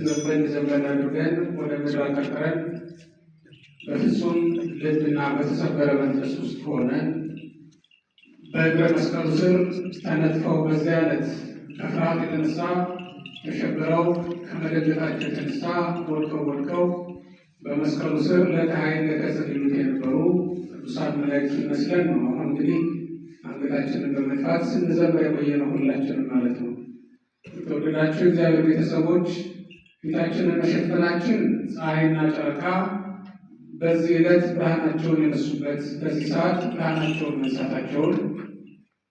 ዘንበል ዘንበል አድርገን ወደ ምድር አቀርቅረን በፍጹም ልብና በተሰበረ መንፈስ ውስጥ ሆነን በእግረ መስቀሉ ስር ተነጥፈው በዚያ ዕለት ከፍርሃት የተነሳ ተሸብረው ከመደንገጣቸው የተነሳ ወድቀው ወድቀው በመስቀሉ ስር ለፀሐይ ለከጽር ይሉት የነበሩ ቅዱሳን መላእክት መስለን ነው። አሁን እንግዲህ አንገታችንን በመድፋት ስንዘምር የቆየነው ሁላችንም ማለት ነው። የተወደዳችሁ እግዚአብሔር ቤተሰቦች፣ ፊታችንን መሸፈናችን ፀሐይና ጨረቃ በዚህ ዕለት ብርሃናቸውን የነሱበት፣ በዚህ ሰዓት ብርሃናቸውን መንሳታቸውን፣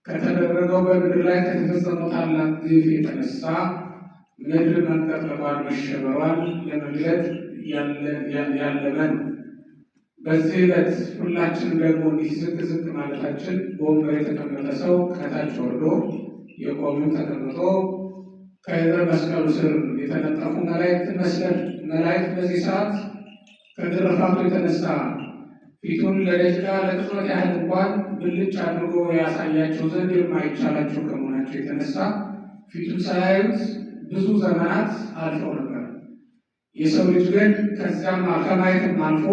ከተደረገው በምድር ላይ ከተፈጸመው ታላቅ ግፍ የተነሳ ምድር መንቀጥቀጧን መሸበሯን ለመግለጥ ያለመ ነው። በዚህ ዕለት ሁላችንም ደግሞ እንዲህ ዝቅ ዝቅ ማለታችን በወንበር የተቀመጠ ሰው ከታች ወርዶ፣ የቆሙ ተቀምጦ ከእግረ መስቀሉ ስር የተነጠፉ መላእክት መስለን፣ መላእክት በዚህ ሰዓት ከግርፋቱ የተነሳ ፊቱን ለደቂቃ ለቅጽበት ያህል እንኳን ብልጭ አድርጎ ያሳያቸው ዘንድ የማይቻላቸው ከመሆናቸው የተነሳ ፊቱን ሳያዩት ብዙ ዘመናት አልፈው ነበር። የሰው ልጅ ግን ከዚያም ከማየትም አልፎ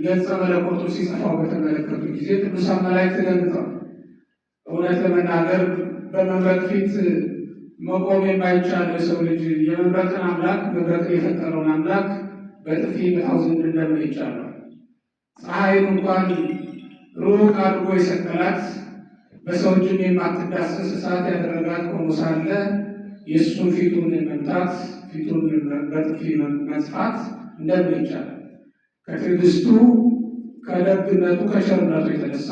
ገጸ መለኮቱ ሲጽፋው በተመለከቱ ጊዜ ቅዱሳን መላእክት ደንግጠዋል። እውነት ለመናገር በመብረቅ ፊት መቆም የማይቻል የሰው ልጅ የመብረቅን አምላክ፣ መብረቅን የፈጠረውን አምላክ በጥፊ መታው ዘንድ እንደምን ይቻላል? ፀሐይን እንኳን ሩቅ አድርጎ የሰቀላት፣ በሰው እጅም የማትዳሰስ እሳት ያደረጋት ሆኖ ሳለ የእሱን ፊቱን መምታት፣ ፊቱን በጥፊ መጽፋት እንደምን ይቻላል? ከትዕግስቱ፣ ከደግነቱ፣ ከቸርነቱ የተነሳ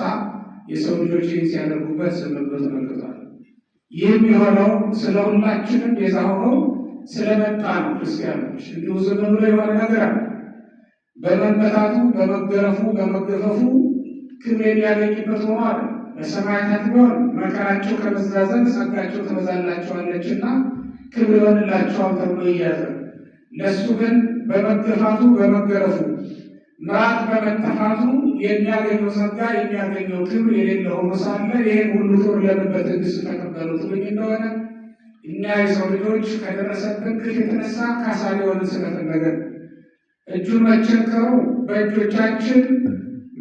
የሰው ልጆች ይህን ሲያደርጉበት ዝም ብሎ ተመልክቷል። ይህም የሆነው ስለ ሁላችንም ቤዛ ሆኖ ስለመጣ ነው። ክርስቲያኖች፣ እንዲሁ ዝም ብሎ የሆነ ነገር አለ። በመመታቱ፣ በመገረፉ፣ በመገፈፉ ክብር የሚያገኝበት ሆኖ አለ። ለሰማዕታት ቢሆን መከራቸው ከበዛ ዘንድ ጸጋቸው ትበዛላቸዋለችና ክብር ይሆንላቸዋል ተብሎ ይያዛል። ለእሱ ግን በመገፋቱ፣ በመገረፉ፣ ምራቅ በመተፋቱ የሚያገኘው ጸጋ፣ የሚያገኘው ክብር የሌለ ሆኖ ሳለ ይህን ሁሉ ክብር ለምን በትዕግስት ተቀበለው ትሉኝ እንደሆነ እኛ የሰው ልጆች ከደረሰብን ግፍ የተነሳ ካሳ ሊሆንን ስለፈለገ፣ እጁን መቸንከሩ በእጆቻችን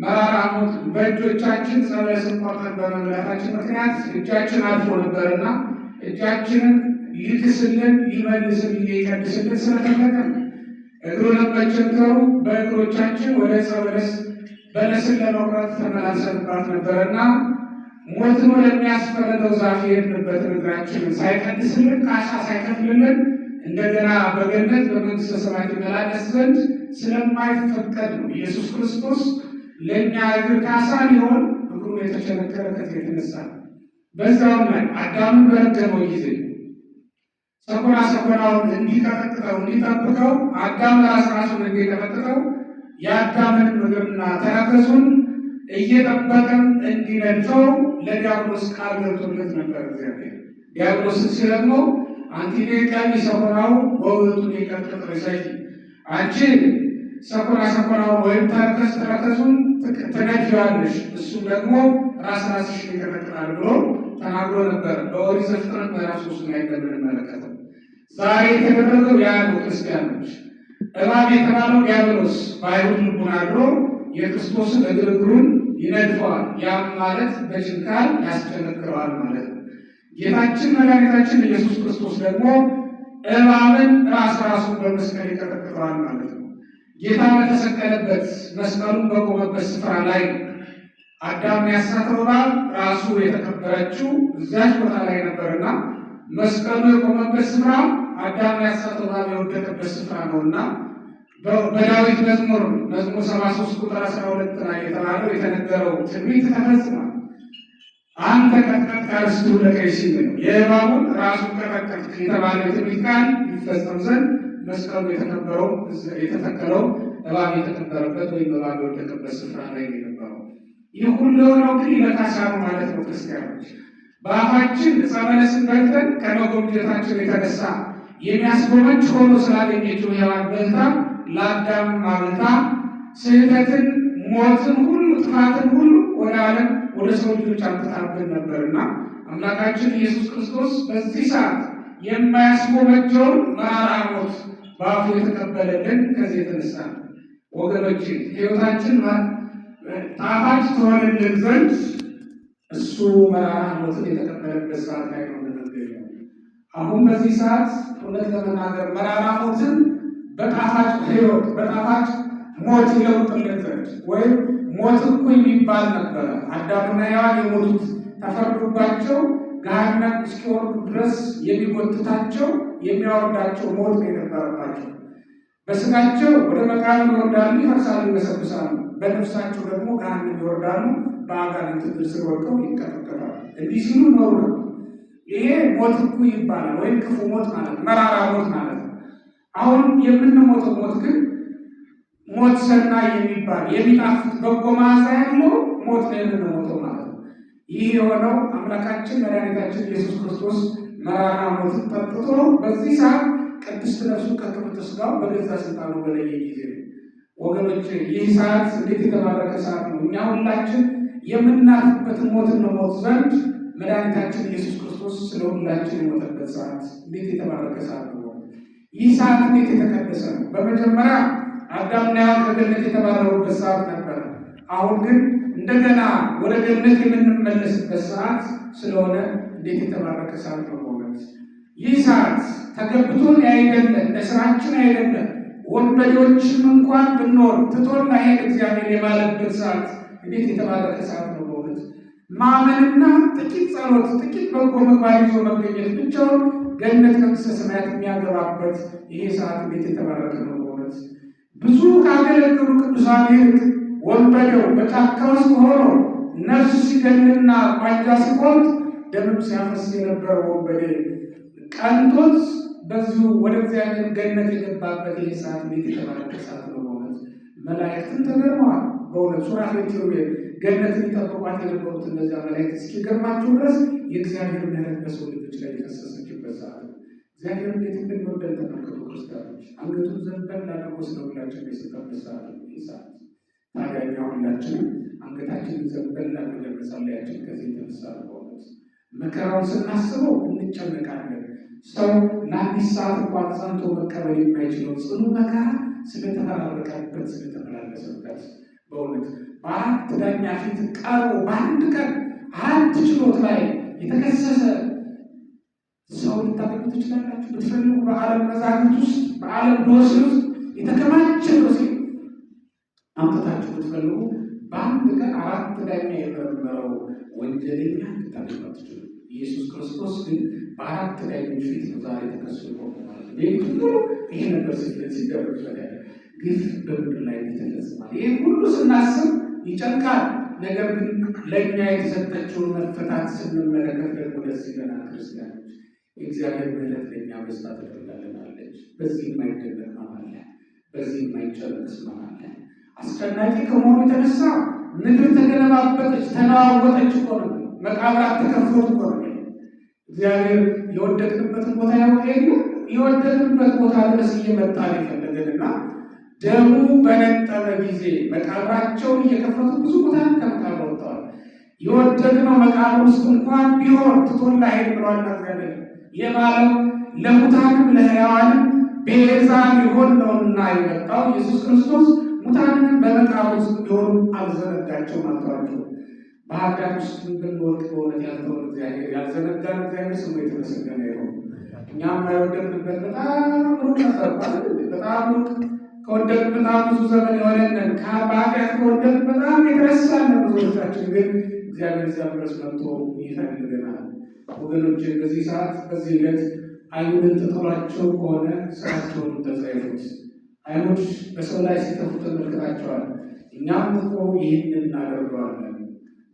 መራራ ሞት፣ በእጆቻችን ዕፀ በለስን ቆርጠን በመብላታችን ምክንያት እጃችን አልፎ ነበርና እጃችንን ሊክስልን፣ ሊመልስልን፣ ሊቀድስልን ስለፈለገ ነው። እግሩንም መቸንከሩ በእግሮቻችን ወደ ዕፀ በለስ በለስን ለመቁረጥ ተመላልሰንባት ነበርና ሞትን ወደሚያስፈርደው ዛፍ የሄድንበትን እግራችንን ሳይቀድስልን፣ ካሳ ሳይከፍልልን እንደገና በገነት በመንግስተ ሰማያት ይመላለስ ዘንድ ስለማይፈቀድ ነው። ኢየሱስ ክርስቶስ ለእኛ እግር ካሳ ሊሆን እግሩን የተቸነከረ ከዚህ የተነሳ ነው። በዛውም ላይ አዳምን በረገመው ጊዜ ሰኮና ሰኮናውን እንዲቀጠቅጠው፣ እንዲጠብቀው፣ አዳም ራስ ራሱን እንዲቀጠቅጠው፣ የአዳምን እግርና ተረከዙን እየጠበቀም እንዲነድፈው ለዲያብሎስ ቃል ገብቶለት ነበር እግዚአብሔር። ዲያብሎስን ሲረግመው "አንቲ ቀሚ ሰኮናው ወውእቱ ይቀጥቅጥ ርእሰኪ"፣ አንቺ ሰኮና ሰኮናውን ወይም ተረከዝ ተረከዙን ትነድፊዋለሽ፣ እሱም ደግሞ ራስ ራስሽን ይቀጠቅጣል ብሎ ተናግሮ ነበር። በኦሪት ዘፍጥረት ምዕራፍ 3 ላይ እንደምንመለከተው ዛሬ የተደረገው ያ ነው። ክርስቲያኖች፣ እባብ የተባለው ዲያብሎስ በአይሁድ ልቡና አድሮ የክርስቶስን እግር እግሩን ይነድፈዋል። ያም ማለት በችንካር ያስቸነክረዋል ማለት ነው። ጌታችን መድኃኒታችን ኢየሱስ ክርስቶስ ደግሞ እባብን ራስ ራሱን በመስቀል ይቀጠቅጠዋል ማለት ነው። ጌታ በተሰቀለበት፣ መስቀሉን በቆመበት ስፍራ ላይ አዳም ያሳተው እባብ ራሱ የተቀበረችው እዚያች ቦታ ላይ ነበርና መስቀሉ የቆመበት ስፍራ አዳም ያሳተው እባብ የወደቀበት ስፍራ ነውና በዳዊት መዝሙር መዝሙር 73 ቁጥር 12 ላይ የተባለው፣ የተነገረው ትንቢት ተፈጽሟል። "አንተ ቀጥቀጥከ አርእስቱ ለቀይሲ" ነው፣ የእባቡን ራሱን ቀጠቀጥክ የተባለው የትንቢት ቃል ይፈጸም ዘንድ መስቀሉ የተከበረው፣ የተተከለው እባብ የተከበረበት ወይም እባብ የወደቀበት ስፍራ ላይ ነው የነበረው። ይህ ሁሉ የሆነው እንግዲህ ለካሳ ነው ማለት ነው። ክርስቲያኖች፣ በአፋችን ዕፀ በለስን በልተን ከመጎምጀታችን የተነሳ የሚያስጎመጅ ሆኖ ስላገኘችው ሔዋን በልታ፣ ለአዳም አብልታ፣ ስህተትን፣ ሞትን ሁሉ፣ ጥፋትን ሁሉ ወደ ዓለም ወደ ሰው ልጆች አምጥታብን ነበርና አምላካችን ኢየሱስ ክርስቶስ በዚህ ሰዓት የማያስጎመጀውን መራራ ሞት በአፉ የተቀበለልን ከዚህ የተነሳ ነው። ወገኖች፣ ሕይወታችን ጣፋጭ ትሆንልን ዘንድ እሱ መራራ ሞትን የተቀበለበት ሰዓት ላይ ነው የምንገኘው። አሁን በዚህ ሰዓት እውነት ለመናገር መራራ ሞትን በጣፋጭ ሕይወት በጣፋጭ ሞት ይለውጥልን ዘንድ፣ ወይም ሞት እኮ የሚባል ነበረ። አዳምና ሔዋን የሞቱት ተፈርዶባቸው ገሃነም እስኪወርዱ ድረስ የሚጎትታቸው የሚያወርዳቸው ሞት ነው የነበረባቸው። በስጋቸው ወደ መቃብር ይወርዳሉ፣ ይፈርሳሉ፣ ይበሰብሳሉ። በነፍሳቸው ደግሞ ገሃነም ይወርዳሉ፣ በአጋንንት እግር ስር ወድቀው ይቀጠቀጣሉ። እንዲህ ሲሉ ኖሩ ነው። ይሄ ሞት እኮ ይባላል፣ ወይም ክፉ ሞት ማለት ነው፣ መራራ ሞት ማለት ነው። አሁን የምንሞተው ሞት ግን ሞት ሰናይ የሚባል፣ የሚጣፍጥ፣ በጎ መዓዛ ያለው ሞት ነው የምንሞተው ማለት ነው። ይህ የሆነው አምላካችን መድኃኒታችን ኢየሱስ ክርስቶስ መራራ ሞትን ጠጥቶ በዚህ ሰዓት ቅድስት ነፍሱ ከክብርት ሥጋው በገዛ ስልጣኑ በለየ ጊዜ ነው። ወገኖች፣ ይህ ሰዓት እንዴት የተባረከ ሰዓት ነው! እኛ ሁላችን የምናርፍበትን ሞት እንሞት ዘንድ መድኃኒታችን ኢየሱስ ክርስቶስ ስለ ሁላችን የሞተበት ሰዓት እንዴት የተባረከ ሰዓት ነው! ይህ ሰዓት እንዴት የተቀደሰ ነው! በመጀመሪያ አዳምና ሔዋን ከገነት የተባረሩበት ሰዓት ነበረ። አሁን ግን እንደገና ወደ ገነት የምንመለስበት ሰዓት ስለሆነ እንዴት የተባረከ ሰዓት ነው በእውነት። ይህ ሰዓት ተገብቶን አይደለም፣ ለስራችን አይደለም፣ ወንበዴዎችም እንኳን ብንሆን ትቶን ላይሄድ እግዚአብሔር የማለበት ሰዓት እንዴት የተባረከ ሰዓት ነው በእውነት። ማመንና ጥቂት ጸሎት፣ ጥቂት በጎ ምግባር ይዞ መገኘት ብቻውን ገነት መንግሥተ ሰማያት የሚያገባበት ይሄ ሰዓት እንዴት የተባረከ ነው በእውነት። ብዙ ካገለገሉ ቅዱሳን ይልቅ ወንበዴው በጫካ ውስጥ ሆኖ ነፍስ ሲገድልና ቋንጃ ሲቆርጥ ደምም ሲያፈስ የነበረው ወንበዴ ቀንቶት በዚሁ ወደ እግዚአብሔር ገነት የገባበት ይሄ ሰዓት እንዴት የተባረከ ሰዓት ነው በእውነት። መላእክትም ተገርመዋል። በእውነት ሱራፌል፣ ኪሩቤል ገነትን ይጠብቋት የነበሩት እነዚያ መላእክት እስኪገርማቸው ድረስ የእግዚአብሔር ምሕረት በሰው ልጆች ላይ የፈሰሰችበት ሰዓት ነው። እግዚአብሔር እንዴት እንደሚወደን ተመልከቱ ክርስቲያኖች። አንገቱን ዘንበል አድርጎ ስለ ሁላችን የሰጠበት ሰዓት ነው ይህ ሰዓት። ታዲያ እኛ ሁላችንም አንገታችንን ዘንበል አድርገን መጸለያችን ከዚህ የተነሳ ነው። በእውነት መከራውን ስናስበው እንጨነቃለን። ሰው ለአንዲት ሰዓት እንኳን ጸንቶ መቀበል የማይችለው ጽኑ መከራ ስለተፈራረቀበት፣ ስለተመላለሰበት፣ በእውነት በአራት ዳኛ ፊት ቀርቦ በአንድ ቀን አራት ችሎት ላይ የተከሰሰ ሰው ልታገኙ ትችላላችሁ። ብትፈልጉ በዓለም መዛግብት ውስጥ፣ በዓለም ዶሴ ውስጥ የተከማቸ ዶሴ አምጥታችሁ ብትፈልጉ በአንድ ቀን አራት ዳኛ የመረመረው ወንጀለኛ ልታገኙ አትችሉም። ኢየሱስ ክርስቶስ ግን በአራት ዳኞች ፊት ነው ዛሬ ተከሶ የቆመው ማለት ነው። ሌሊቱን ሙሉ ይሄ ነበር ሲደረግ ያለ ግፍ በምድር ላይ ተፈጽሟል። ይህ ሁሉ ስናስብ ይጨንቃል። ነገር ግን ለእኛ የተሰጠችውን መፈታት ስንመለከት ደግሞ ደስ ይለናል። ክርስቲያኖች፣ የእግዚአብሔር ምሕረት ለእኛ በዝታ ተደርጋልናለች። በዚህ የማይደነቅ ማን አለ? በዚህ የማይጨነቅስ ማን አለ? አስጨናቂ ከመሆኑ የተነሳ ምድር ተገለባበጠች፣ ተነዋወጠች እኮ ነው። መቃብራት ተከፈቱ እኮ ነው። እግዚአብሔር የወደቅንበትን ቦታ ያውቅ የለ? የወደቅንበት ቦታ ድረስ እየመጣ ነው የፈለገንና ደሙ በነጠበ ጊዜ መቃብራቸውን እየከፈቱ ብዙ ቦታ ከመቃብር ወጥተዋል። የወደቅነው መቃብር ውስጥ እንኳን ቢሆን ትቶን ላይሄድ ብሏል እግዚአብሔር። የማለው ለሙታንም ለሕያዋንም ቤዛ ሊሆን ነውና የመጣው ኢየሱስ ክርስቶስ ሙታንንም በመቃብር ውስጥ ቢሆኑ አልዘነጋቸውም፣ አልተዋቸውም። በኃጢአት ውስጥ ብንወድቅ በእውነት ያልተወን እግዚአብሔር፣ ያልዘነጋን እግዚአብሔር ስሙ የተመሰገነ ይሁን። እኛም የወደቅንበት በጣም ሩቅ ነበር፣ በጣም ሩቅ ከወደቅን በጣም ብዙ ዘመን የሆነንን፣ በኃጢአት ከወደቅን በጣም የተረሳን ብዙዎቻችን፣ ግን እግዚአብሔር እዚያ ድረስ መጥቶ ይፈልገናል። ወገኖች፣ በዚህ ሰዓት በዚህ ዕለት አይሁድን ትጠሏቸው ከሆነ ስራቸውን ተጸየፉት። አይሁድ በሰው ላይ ሲተፉ ተመልክታቸዋል። እኛም እኮ ይህንን እናደርገዋለን።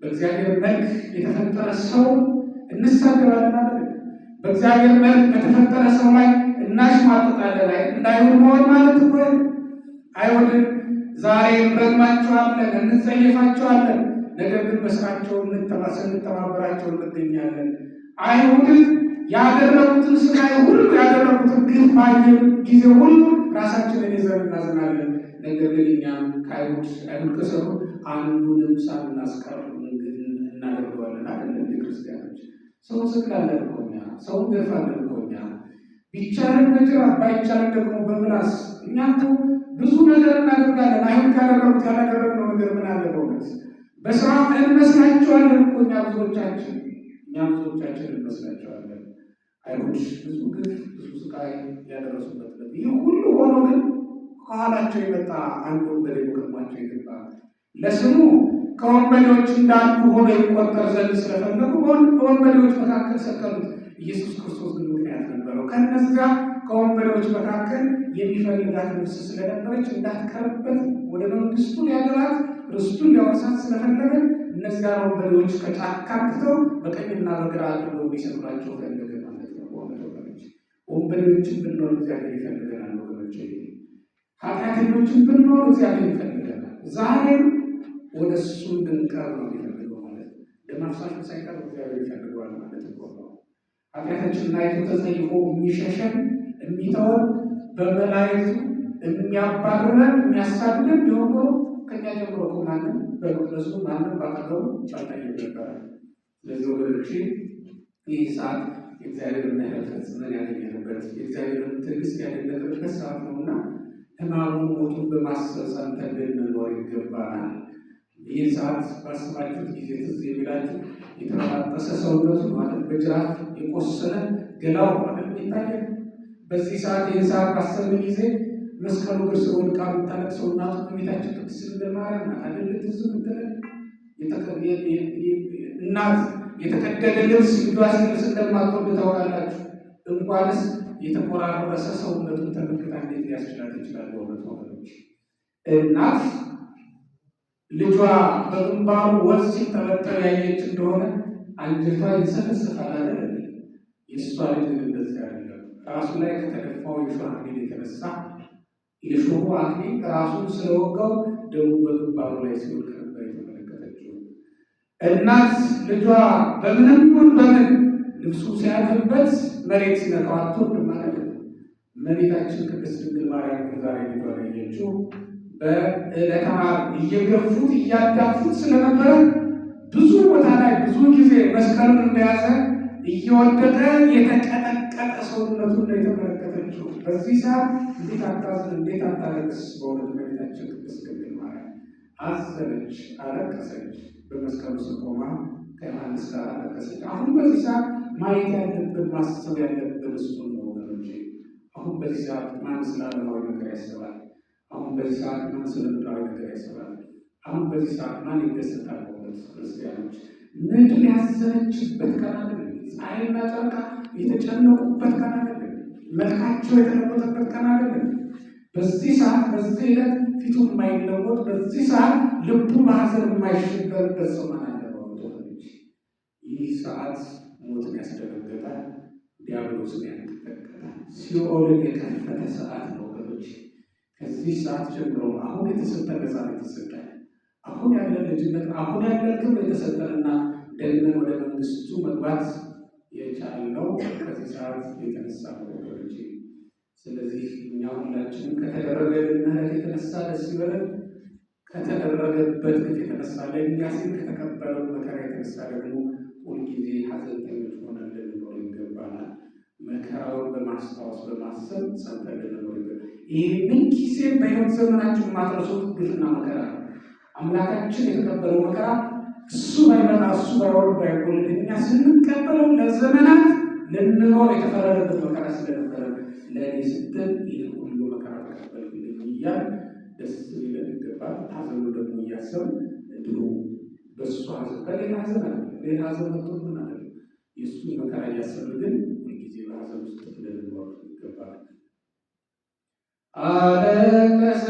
በእግዚአብሔር መልክ የተፈጠረ ሰው እንሳደባለን አይደል? በእግዚአብሔር መልክ በተፈጠረ ሰው ላይ እናሽሟጥጣለን። እንዳይሁድ መሆን ማለት እኮ አይሁድን ዛሬ እንረግማቸዋለን፣ እንጸየፋቸዋለን። ነገር ግን በስራቸው ስንተባበራቸው እንገኛለን። አይሁድን ያደረጉትን ስቃይ ሁሉ፣ ያደረጉትን ግፍ ባየን ጊዜ ሁሉ ራሳችንን ይዘን እናዝናለን። ነገር ግን እኛም ከአይሁድ አይሁድ ከሰሩ አንዱንም ሳናስቀር እናደርገዋለን። አይደለም ክርስቲያኖች? ሰውን ስቅላለን እኮ እኛ፣ ሰውን ገርፋለን እኮ እኛ። ቢቻለን በጅራፍ ባይቻለን ደግሞ በምላስ። እኮ ብዙ ነገር እናደርጋለን። አይሁድ ካደረጉት ያላደረግነው ነገር ምን አለ? በእውነት በስራ እንመስላቸዋለን እኮ እኛ ብዙዎቻችን እንመስላቸዋለን። አይሁድ ብዙ ግፍ፣ ብዙ ስቃይ ያደረሱበት፣ ይህ ሁሉ ሆኖ ግን ከኋላቸው የመጣ አንድ ወንበዴ ቀድሟቸው የገባ፣ ለስሙ ከወንበዴዎች እንዳንዱ ሆኖ ይቆጠር ዘንድ ስለፈለጉ በወንበዴዎች መካከል ሰቀሉት። ኢየሱስ ክርስቶስ ግን ምክንያት ነበረው። ከነዚያ ከወንበዴዎች መካከል የሚፈልጋት ነፍስ ስለነበረች እንዳትቀርበት ወደ መንግስቱ ሊያገባት፣ ርስቱን ሊያወርሳት ስለፈለገ እነዚያን ወንበዴዎች ከጫካ አምጥተው በቀኝና በግራ አድርገው እንዲሰቅሏቸው ፈለገ ማለት ነው። በእውነት ወገኖች፣ ወንበዴዎችን ብንሆን እግዚአብሔር ይፈልገናል። ወገኖች፣ ኃጢአተኞችን ብንሆን እግዚአብሔር ይፈልገናል። ዛሬም ወደ እሱ እንድንቀርብ ነው የሚፈልገው ማለት ነው። ደም አፍሳሹን ሳይቀር እግዚአብሔር ይፈልገዋል ማለት ነው። ኃጢአታችንን አይቶ ተጸይፎ የሚሸሸን፣ የሚተወን፣ በመላእክቱ የሚያባርረን፣ የሚያሳድደን ቢሆን ኖሮ ከኛ ጀምሮ እኮ ማንም በመቅደሱ፣ ማንም ባጠገቡ ባልታየም ነበረ። ስለዚህ ወገኖቼ፣ ይህ ሰዓት የእግዚአብሔርን ምሕረት ፈጽመን ያገኘንበት፣ የእግዚአብሔርን ትዕግስት ያደነቅንበት ሰዓት ነውና ሕማሙን ሞቱን በማሰብ ጸንተን ልንኖር ይገባናል። ይህን ሰዓት ባሰባችሁት ጊዜ ትዝ የሚላችሁ የተበጣጠሰ ሰውነቱ ማለት በጅራፍ የቆሰለ ገላው ማለት ይታያል። በዚህ ሰዓት፣ ይህን ሰዓት ባሰብን ጊዜ መስቀሉ እግር ስር ወድቃ የምታለቅሰው እናቱ እመቤታችን ቅድስት ድንግል ማርያም ናት አይደል? ትዝ የምትለን እናት የተቀደደ ልብስ ልጇ ሲለብስ እንደማትወድ ታውቃላችሁ። እንኳንስ የተቆራረሰ ሰውነቱን ተመልክታ እንዴት ሊያስችላት ይችላል? በእውነት ወገኖች፣ እናት ልጇ በግንባሩ ወዝ ሲንጠበጠብ ያየች እንደሆነ አንጀቷ ይንሰፈሰፋል አይደል? የእሷ ልጅ ግን እንደዚህ አይደለም። ራሱ ላይ ከተደፋው የሾህ አክሊል የተነሳ፣ የሾሁ አክሊል ራሱን ስለወጋው ደሙ በግንባሩ ላይ ሲወድቅ ነበር የተመለከተችው። እናት ልጇ በምንም ይሁን በምን ልብሱ ሲያልፍበት፣ መሬት ሲነካው አትወድም ማለት ነው። እመቤታችን ቅድስት ድንግል ማርያም ግን ዛሬ ልጇን ያየችው በዕለተ ዓርብ እየገፉት እያዳፉት ስለነበረ፣ ብዙ ቦታ ላይ ብዙ ጊዜ መስቀሉን እንደያዘ እየወደቀ የተቀጠቀጠ ሰውነቱን ነው የተመለከተችው። በዚህ ሰዓት እንዴት አታዝን? እንዴት አታለቅስ? በእውነት እመቤታችን ቅድስት ድንግል ማርያም አዘነች፣ አለቀሰች። በመስቀሉ ስር ቆማ ከዮሐንስ ጋር አለቀሰች። አሁን በዚህ ሰዓት ማየት ያለብን፣ ማሰብ ያለብን እሱን ነው ወገኖቼ። አሁን በዚህ ሰዓት ማን ስለ ዓለማዊ ነገር ያስባል? አሁን በዚህ ሰዓት ማን ስለ ምድራዊ ነገር ያስባል? አሁን በዚህ ሰዓት ማን ይደሰታል? በእውነት ክርስቲያኖች፣ ምድር ያዘነችበት ቀን አይደለም። ፀሐይና ጨረቃ የተጨነቁበት ቀን አይደለም። መልካቸው የተለወጠበት ቀን አይደለም። በዚህ ሰዓት፣ በዚህ ዕለት ፊቱ የማይለወጥ፣ በዚህ ሰዓት ልቡ በሐዘን የማይሸበርበት ሰው ማን አለ? በእውነት ወገኖች፣ ይህ ሰዓት ሞትን ያስደነገጠ፣ ዲያብሎስን ያንቀጠቀጠ፣ ሲኦልን የከፈተ ሰዓት ነው ወገኖች። ከዚህ ሰዓት ጀምሮ አሁን የተሰጠን ነፃነት የተሰጠን፣ አሁን ያለን ልጅነት፣ አሁን ያለን ክብር የተሰጠንና ደግመን ወደ መንግስቱ መግባት የቻልነው ከዚህ ሰዓት የተነሳ ነው ወገኖቼ። ስለዚህ እኛ ሁላችንም ከተደረገልን ምሕረት የተነሳ ደስ ይበለን። ከተደረገበት ግፍ የተነሳ፣ ለእኛ ሲል ከተቀበለው መከራ የተነሳ ደግሞ ሁልጊዜ ሐዘንተኞች ሆነን ልንኖር ይገባናል። መከራውን በማስታወስ፣ በማሰብ ጸንተን ልንኖር ይገባል። ይህ ምን ጊዜም በሕይወት ዘመናችሁ የማትረሱት ግፍና መከራ ነው። አምላካችን የተቀበለው መከራ እሱ ባይመጣ፣ እሱ ባይወርድ ባይወለድ እኛ ስንቀበለው ለዘመናት ልንኖር የተፈረደበት መከራ ስለነበረ ለእኔ ስትል ይህ ሁሉ መከራ ተቀበልክልኝ እያል ደስ ሊለን ይገባል። ሐዘኑ ደግሞ እያሰብን እንዲሁ በእሱ ሐዘን፣ በሌላ ሐዘን አለ፣ ሌላ ሐዘን መጥቶብን አይደለም። የእሱን መከራ እያሰብን ግን ሁልጊዜ በሐዘን ውስጥ ልንኖር ይገባል። አለቀሰ።